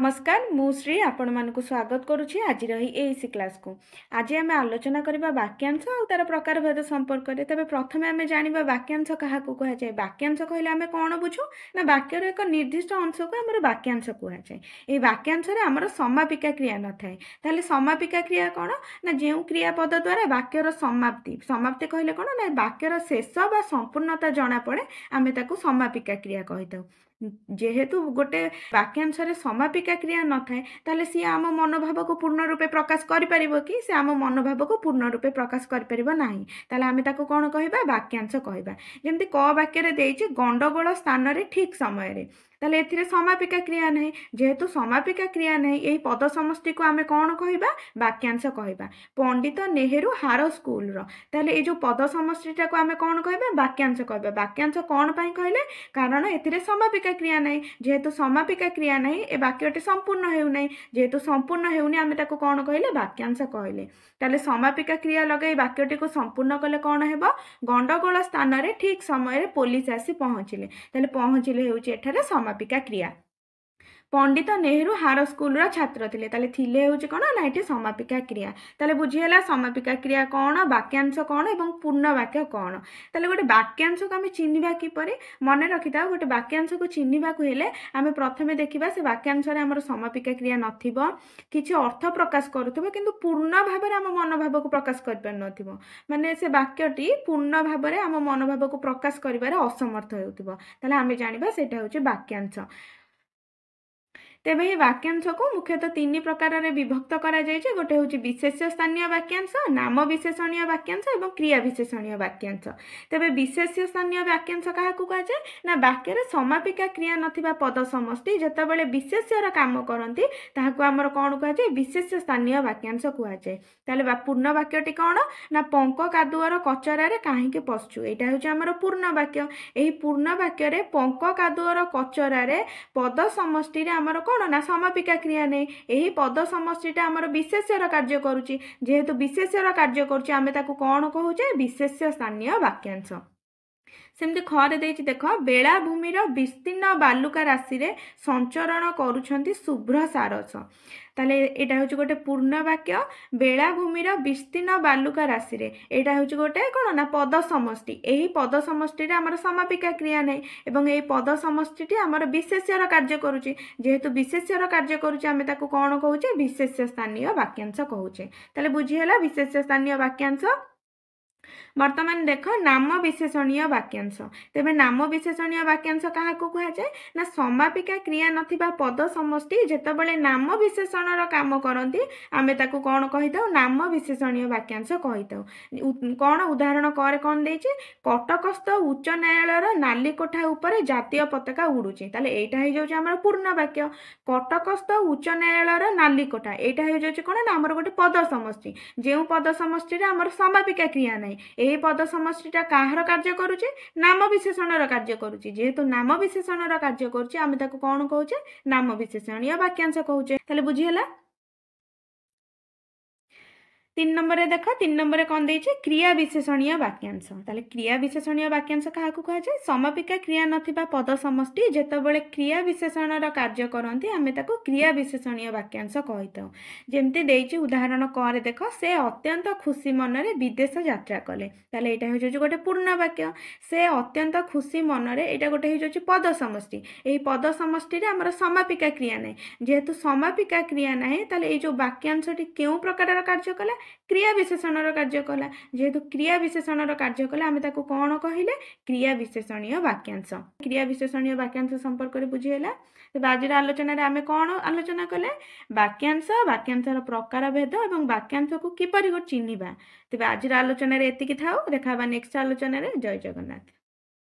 ନମସ୍କାର, ମୁଁ ଶ୍ରୀ ଆପଣମାନଙ୍କୁ ସ୍ୱାଗତ କରୁଛି ଆଜିର ଏହି ଏଇସି କ୍ଲାସ୍କୁ। ଆଜି ଆମେ ଆଲୋଚନା କରିବା ବାକ୍ୟାଂଶ ଆଉ ତାର ପ୍ରକାରଭେଦ ସମ୍ପର୍କରେ। ତେବେ ପ୍ରଥମେ ଆମେ ଜାଣିବା ବାକ୍ୟାଂଶ କାହାକୁ କୁହାଯାଏ। ବାକ୍ୟାଂଶ କହିଲେ ଆମେ କ'ଣ ବୁଝୁ ନା ବାକ୍ୟର ଏକ ନିର୍ଦ୍ଦିଷ୍ଟ ଅଂଶକୁ ଆମର ବାକ୍ୟାଂଶ କୁହାଯାଏ। ଏହି ବାକ୍ୟାଂଶରେ ଆମର ସମାପିକା କ୍ରିୟା ନଥାଏ। ତାହେଲେ ସମାପିକା କ୍ରିୟା କ'ଣ ନା ଯେଉଁ କ୍ରିୟାପଦ ଦ୍ୱାରା ବାକ୍ୟର ସମାପ୍ତି, ସମାପ୍ତି କହିଲେ କ'ଣ ନା ବାକ୍ୟର ଶେଷ ବା ସମ୍ପୂର୍ଣ୍ଣତା ଜଣାପଡ଼େ, ଆମେ ତାକୁ ସମାପିକା କ୍ରିୟା କହିଥାଉ। ଯେହେତୁ ଗୋଟେ ବାକ୍ୟାଂଶରେ ସମାପିକା କ୍ରିୟା ନଥାଏ, ତାହେଲେ ସିଏ ଆମ ମନୋଭାବକୁ ପୂର୍ଣ୍ଣ ରୂପେ ପ୍ରକାଶ କରିପାରିବ କି? ସେ ଆମ ମନୋଭାବକୁ ପୂର୍ଣ୍ଣ ରୂପେ ପ୍ରକାଶ କରିପାରିବ ନାହିଁ। ତାହେଲେ ଆମେ ତାକୁ କ'ଣ କହିବା? ବାକ୍ୟାଂଶ କହିବା। ଯେମିତି କ ବାକ୍ୟରେ ଦେଇଛି ଗଣ୍ଡଗୋଳ ସ୍ଥାନରେ ଠିକ୍ ସମୟରେ, ତାହେଲେ ଏଥିରେ ସମାପିକା କ୍ରିୟା ନାହିଁ। ଯେହେତୁ ସମାପିକା କ୍ରିୟା ନାହିଁ, ଏହି ପଦ ସମଷ୍ଟିକୁ ଆମେ କ'ଣ କହିବା? ବାକ୍ୟାଂଶ କହିବା। ପଣ୍ଡିତ ନେହେରୁ ହାର ସ୍କୁଲର, ତାହେଲେ ଏଇ ଯେଉଁ ପଦ ସମଷ୍ଟିଟାକୁ ଆମେ କ'ଣ କହିବା? ବାକ୍ୟାଂଶ କହିବା। ବାକ୍ୟାଂଶ କ'ଣ ପାଇଁ କହିଲେ? କାରଣ ଏଥିରେ ସମାପିକା କ୍ରିୟା ନାହିଁ। ଯେହେତୁ ସମାପିକା କ୍ରିୟା ନାହିଁ, ଏ ବାକ୍ୟଟି ସମ୍ପୂର୍ଣ୍ଣ ହେଉନାହିଁ। ଯେହେତୁ ସମ୍ପୂର୍ଣ୍ଣ ହେଉନି, ଆମେ ତାକୁ କ'ଣ କହିଲେ? ବାକ୍ୟାଂଶ କହିଲେ। ତାହେଲେ ସମାପିକା କ୍ରିୟା ଲଗାଇ ବାକ୍ୟଟିକୁ ସମ୍ପୂର୍ଣ୍ଣ କଲେ କ'ଣ ହେବ? ଗଣ୍ଡଗୋଳ ସ୍ଥାନରେ ଠିକ୍ ସମୟରେ ପୋଲିସ ଆସି ପହଞ୍ଚିଲେ। ତାହେଲେ ପହଞ୍ଚିଲେ ହେଉଛି ଏଠାରେ ସମାପିକା କ୍ରିୟା। ପଣ୍ଡିତ ନେହେରୁ ହାର ସ୍କୁଲର ଛାତ୍ର ଥିଲେ, ତାହେଲେ ଥିଲେ ହେଉଛି କ'ଣ ନା ଏଠି ସମାପିକା କ୍ରିୟା। ତାହେଲେ ବୁଝିହେଲା ସମାପିକା କ୍ରିୟା କ'ଣ, ବାକ୍ୟାଂଶ କ'ଣ ଏବଂ ପୂର୍ଣ୍ଣ ବାକ୍ୟ କ'ଣ। ତାହେଲେ ଗୋଟେ ବାକ୍ୟାଂଶକୁ ଆମେ ଚିହ୍ନିବା କିପରି? ମନେ ରଖିଥାଉ, ଗୋଟେ ବାକ୍ୟାଂଶକୁ ଚିହ୍ନିବାକୁ ହେଲେ ଆମେ ପ୍ରଥମେ ଦେଖିବା ସେ ବାକ୍ୟାଂଶରେ ଆମର ସମାପିକା କ୍ରିୟା ନଥିବ, କିଛି ଅର୍ଥ ପ୍ରକାଶ କରୁଥିବ କିନ୍ତୁ ପୂର୍ଣ୍ଣ ଭାବରେ ଆମ ମନୋଭାବକୁ ପ୍ରକାଶ କରିପାରୁନଥିବ, ମାନେ ସେ ବାକ୍ୟଟି ପୂର୍ଣ୍ଣ ଭାବରେ ଆମ ମନୋଭାବକୁ ପ୍ରକାଶ କରିବାରେ ଅସମର୍ଥ ହେଉଥିବ, ତାହେଲେ ଆମେ ଜାଣିବା ସେଇଟା ହେଉଛି ବାକ୍ୟାଂଶ। ତେବେ ଏହି ବାକ୍ୟାଂଶକୁ ମୁଖ୍ୟତଃ ତିନି ପ୍ରକାରରେ ବିଭକ୍ତ କରାଯାଇଛି। ଗୋଟେ ହେଉଛି ବିଶେଷ୍ୟ ସ୍ଥାନୀୟ ବାକ୍ୟାଂଶ, ନାମ ବିଶେଷଣୀୟ ବାକ୍ୟାଂଶ ଏବଂ କ୍ରିୟା ବିଶେଷଣୀୟ ବାକ୍ୟାଂଶ। ତେବେ ବିଶେଷ୍ୟ ସ୍ଥାନୀୟ ବାକ୍ୟାଂଶ କାହାକୁ କୁହାଯାଏ ନା ବାକ୍ୟରେ ସମାପିକା କ୍ରିୟା ନଥିବା ପଦ ସମଷ୍ଟି ଯେତେବେଳେ ବିଶେଷ୍ୟର କାମ କରନ୍ତି, ତାହାକୁ ଆମର କ'ଣ କୁହାଯାଏ? ବିଶେଷ୍ୟ ସ୍ଥାନୀୟ ବାକ୍ୟାଂଶ କୁହାଯାଏ। ତାହେଲେ ପୂର୍ଣ୍ଣ ବାକ୍ୟଟି କ'ଣ ନା ପଙ୍କ କାଦୁଅର କଚରାରେ କାହିଁକି ପଶୁଛୁ, ଏଇଟା ହେଉଛି ଆମର ପୂର୍ଣ୍ଣ ବାକ୍ୟ। ଏହି ପୂର୍ଣ୍ଣ ବାକ୍ୟରେ ପଙ୍କ କାଦୁଅର କଚରାରେ ପଦ ସମଷ୍ଟିରେ ଆମର କ'ଣ ନା ସମାପିକା କ୍ରିୟା ନେଇ ଏହି ପଦ ସମଷ୍ଟିଟା ଆମର ବିଶେଷ୍ୟର କାର୍ଯ୍ୟ କରୁଛି। ଯେହେତୁ ବିଶେଷ୍ୟର କାର୍ଯ୍ୟ କରୁଛି, ଆମେ ତାକୁ କ'ଣ କହୁଛେ? ବିଶେଷ୍ୟ ସ୍ଥାନୀୟ ବାକ୍ୟାଂଶ। ସେମିତି ଖରେ ଦେଇଛି ଦେଖ, ବେଳାଭୂମିର ବିସ୍ତୀର୍ଣ୍ଣ ବାଲୁକା ରାଶିରେ ସଞ୍ଚରଣ କରୁଛନ୍ତି ଶୁଭ୍ର ସାରସ। ତାହେଲେ ଏଇଟା ହେଉଛି ଗୋଟେ ପୂର୍ଣ୍ଣ ବାକ୍ୟ। ବେଳାଭୂମିର ବିସ୍ତୀର୍ଣ୍ଣ ବାଲୁକା ରାଶିରେ, ଏଇଟା ହେଉଛି ଗୋଟେ କ'ଣ ନା ପଦ ସମଷ୍ଟି। ଏହି ପଦ ସମଷ୍ଟିରେ ଆମର ସମାପିକା କ୍ରିୟା ନାହିଁ ଏବଂ ଏହି ପଦ ସମଷ୍ଟିଟି ଆମର ବିଶେଷ୍ୟର କାର୍ଯ୍ୟ କରୁଛି। ଯେହେତୁ ବିଶେଷ୍ୟର କାର୍ଯ୍ୟ କରୁଛି, ଆମେ ତାକୁ କ'ଣ କହୁଛେ? ବିଶେଷ୍ୟ ସ୍ଥାନୀୟ ବାକ୍ୟାଂଶ କହୁଛେ। ତାହେଲେ ବୁଝିହେଲା ବିଶେଷ୍ୟ ସ୍ଥାନୀୟ ବାକ୍ୟାଂଶ। ବର୍ତ୍ତମାନ ଦେଖ ନାମ ବିଶେଷଣୀୟ ବାକ୍ୟାଂଶ। ତେବେ ନାମ ବିଶେଷଣୀୟ ବାକ୍ୟାଂଶ କାହାକୁ କୁହାଯାଏ ନା ସମାପିକା କ୍ରିୟା ନଥିବା ପଦ ସମଷ୍ଟି ଯେତେବେଳେ ନାମ ବିଶେଷଣର କାମ କରନ୍ତି, ଆମେ ତାକୁ କ'ଣ କହିଥାଉ? ନାମ ବିଶେଷଣୀୟ ବାକ୍ୟାଂଶ କହିଥାଉ। କ'ଣ ଉଦାହରଣ କରେ କ'ଣ ଦେଇଛି? କଟକସ୍ଥ ଉଚ୍ଚ ନ୍ୟାୟାଳୟର ନାଲି କୋଠା ଉପରେ ଜାତୀୟ ପତାକା ଉଡୁଛି। ତାହେଲେ ଏଇଟା ହେଇଯାଉଛି ଆମର ପୂର୍ଣ୍ଣ ବାକ୍ୟ। କଟକସ୍ଥ ଉଚ୍ଚ ନ୍ୟାୟାଳୟର ନାଲି କୋଠା, ଏଇଟା ହେଇଯାଉଛି କ'ଣ ନା ଆମର ଗୋଟେ ପଦ ସମଷ୍ଟି, ଯେଉଁ ପଦ ସମଷ୍ଟିରେ ଆମର ସମାପିକା କ୍ରିୟା ନାହିଁ। ଏହି ପଦ ସମଷ୍ଟିଟା କାହାର କାର୍ଯ୍ୟ କରୁଛି? ନାମ ବିଶେଷଣର କାର୍ଯ୍ୟ କରୁଛି। ଯେହେତୁ ନାମ ବିଶେଷଣର କାର୍ଯ୍ୟ କରୁଛି, ଆମେ ତାକୁ କ'ଣ କହୁଛେ? ନାମ ବିଶେଷଣୀୟ ବାକ୍ୟାଂଶ କହୁଛେ। ତାହେଲେ ବୁଝିହେଲା। 3 ନମ୍ବରରେ ଦେଖ, 3 ନମ୍ବରରେ କ'ଣ ଦେଇଛି? କ୍ରିୟା ବିଶେଷଣୀୟ ବାକ୍ୟାଂଶ। ତାହେଲେ କ୍ରିୟା ବିଶେଷଣୀୟ ବାକ୍ୟାଂଶ କାହାକୁ କୁହାଯାଏ? ସମାପିକା କ୍ରିୟା ନଥିବା ପଦ ସମଷ୍ଟି ଯେତେବେଳେ କ୍ରିୟା ବିଶେଷଣର କାର୍ଯ୍ୟ କରନ୍ତି, ଆମେ ତାକୁ କ୍ରିୟା ବିଶେଷଣୀୟ ବାକ୍ୟାଂଶ କହିଥାଉ। ଯେମିତି ଦେଇଛି ଉଦାହରଣ କରେ ଦେଖ, ସେ ଅତ୍ୟନ୍ତ ଖୁସି ମନରେ ବିଦେଶ ଯାତ୍ରା କଲେ। ତାହେଲେ ଏଇଟା ହେଉଛି ଗୋଟେ ପୂର୍ଣ୍ଣ ବାକ୍ୟ। ସେ ଅତ୍ୟନ୍ତ ଖୁସି ମନରେ, ଏଇଟା ଗୋଟେ ହେଇଯାଉଛି ପଦ ସମଷ୍ଟି। ଏହି ପଦ ସମଷ୍ଟିରେ ଆମର ସମାପିକା କ୍ରିୟା ନାହିଁ। ଯେହେତୁ ସମାପିକା କ୍ରିୟା ନାହିଁ, ତାହେଲେ ଏଇ ଯେଉଁ ବାକ୍ୟାଂଶଟି କେଉଁ ପ୍ରକାରର କାର୍ଯ୍ୟ କଲା? କ୍ରିୟା ବିଶେଷଣର କାର୍ଯ୍ୟ କଲା। ଯେହେତୁ କ୍ରିୟା ବିଶେଷଣର କାର୍ଯ୍ୟ କଲା, ଆମେ ତାକୁ କ'ଣ କହିଲେ? କ୍ରିୟା ବିଶେଷଣୀୟ ବାକ୍ୟାଂଶ। କ୍ରିୟା ବିଶେଷଣୀୟ ବାକ୍ୟାଂଶ ସମ୍ପର୍କରେ ବୁଝିହେଲା। ତେବେ ଆଜିର ଆଲୋଚନାରେ ଆମେ କ'ଣ ଆଲୋଚନା କଲେ? ବାକ୍ୟାଂଶ, ବାକ୍ୟାଂଶର ପ୍ରକାର ଭେଦ ଏବଂ ବାକ୍ୟାଂଶକୁ କିପରି ଚିହ୍ନିବା। ତେବେ ଆଜିର ଆଲୋଚନାରେ ଏତିକି ଥାଉ। ଦେଖା ହେବା ନେକ୍ସଟ ଆଲୋଚନାରେ। ଜୟ ଜଗନ୍ନାଥ।